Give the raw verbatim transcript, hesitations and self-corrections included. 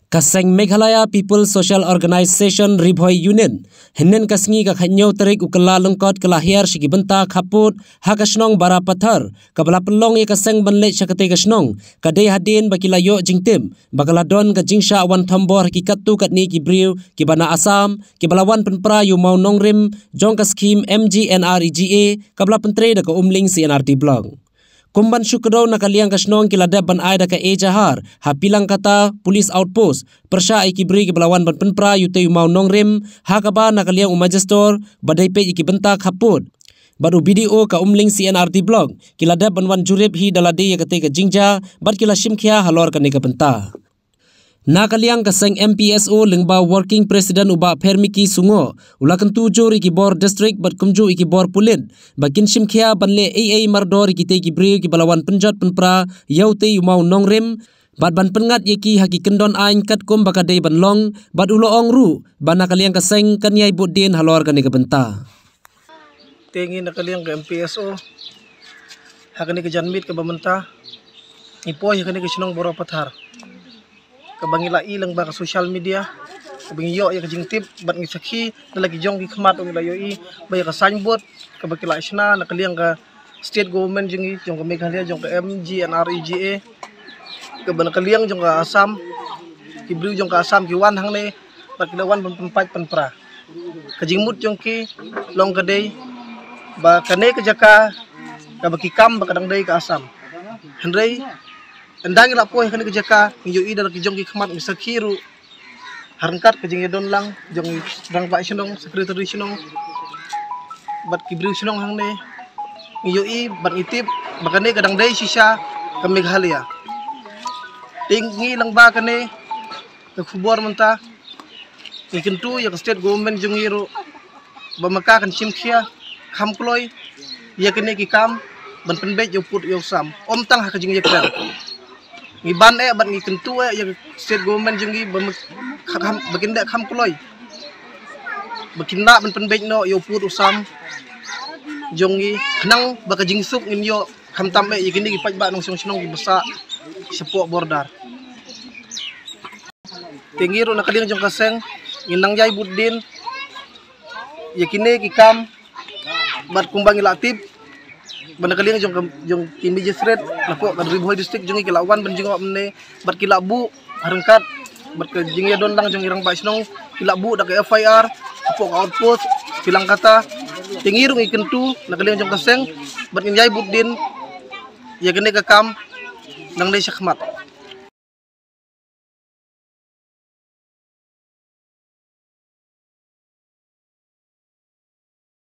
Ka seng Meghalaya People Social Organization Ri Bhoi Unit, hynnin ka sngi ka khatnyo tarik u Kyllalyngkot ka la hiar sha ki bynta khappud ha ka shnong Barapathar, kaba la pynlong ïa ka seng ban leit sha katei ka shnong ka dei hadien ba ki la ïoh jingtip ba ka la don ka jingshah wan thombor ha ki katto katne ki briew kiba na Assam, kiba la wan pynpra ïa u maw nongrim jong ka skhim M G N R E G A, kaba la pyntrei da ka Umling C and R D Block. Kum ban shu kdew, na ka liang ka shnong ki la dep ban ai da ka ejahar ha Pilangkata Police Outpost pyrshah ïa ki briew kiba la wan ban pynpra ïa utei u maw nongrim, ha kaba na ka liang u Magistrate ba dei peit ïa ki bynta khappud bad u B D O ka Umling C and R D Block ki la dep ban wan jurip hi da lade ïa katei ka jingjia bad ki la shim khia halor kane ka bynta. Na ka liang ka seng M P S O lyngba Working President u Bah Phermiki Sungo, u la kyntu jur ïa ki bor district bad kumjuh ïa ki bor pulit ba kin shim khia ban leh ei ei mardor ïa kitei ki briew kiba la wan pynjot pynpra ïa utei u maw nongrim bad ban pynngat ïa ki ha ki kyndon aiñ katkum ba ka dei ban long, bad u la ong ruh ba na ka liang ka seng kan ïai bud dien halor kane ka bynta. Te ngi na ka liang ka M P S O, ha kane ka janmiet kaba mynta ngi poi ha kane ka shnong Barapathar, kaba ngi la i lyngba ka social media, kaba ngi ïoh ïa ka jingtip bad ngi sakhi da la ki jong ki khmat, ngi la ïohi ba ïa ka signboard kaba ki la shna na ka liang ka state government jong ngi, jong ka Meghalaya, jong ka M G N R E G A, kaba na ka liang jong ka Assam, ki briew jong ka Assam ki wan hangne bad ki la wan ban pynpait pynpra. Ka jingmut jong ki long ka dei ba kane ka jaka kaba ki kam ba ka dang dei ka Assam. Hynrei ynda ngi la poi kane ka jaka, ngi ïohi da la ki jong ki khmat, ngi sakhi ruh ha ryngkat ka jingïadon lang jong i rangbah shnong, secretary shnong bad ki briew shnong hangne. Ngi ïohi bad ngi tip ba kane ka dang dei shisha ka Meghalaya. Te ngi lyngba kane ka khubor mynta, ngi kyntu ïa ka state government jong ngi ruh ba ma ka kan shim khia kham kloi ïa kine ki kam ban pynbeit ïa u pud ïa u sam, ym tang ha ka jingïakren. Ngi ban eh bad ngi kyntu eh ïa ka state government jong ngi ba ma-, kha-, kham, ba kin dei kham kloi, ba kin lah ban pynbeit noh ïa u pud u sam jong ngi, khnang ba ka jingsuk ngin ïoh, khamtam eh ïa kine ki paidbah nongshong shnong kiba sah shapoh border. Te ngi ruh na ka liang jong ka seng ngin nang ïai bud dien ïa kine ki kam bad kumba ngi la tip ba na ka liang jong ka, jong ki magistrate na poh ka Ri Bhoi District jong ngi ki la wan ban jngoh mynne bad ki la buh ha ryngkat bad ka jingïadon lang jong i rangbah shnong, ki la buh da ka F I R hapoh ka outpost Pilangkata. Te ngi ruh ngi kyntu na ka liang jong ka seng bad ngin ïai bud dien ïa kane ka kam nangne shakhmat.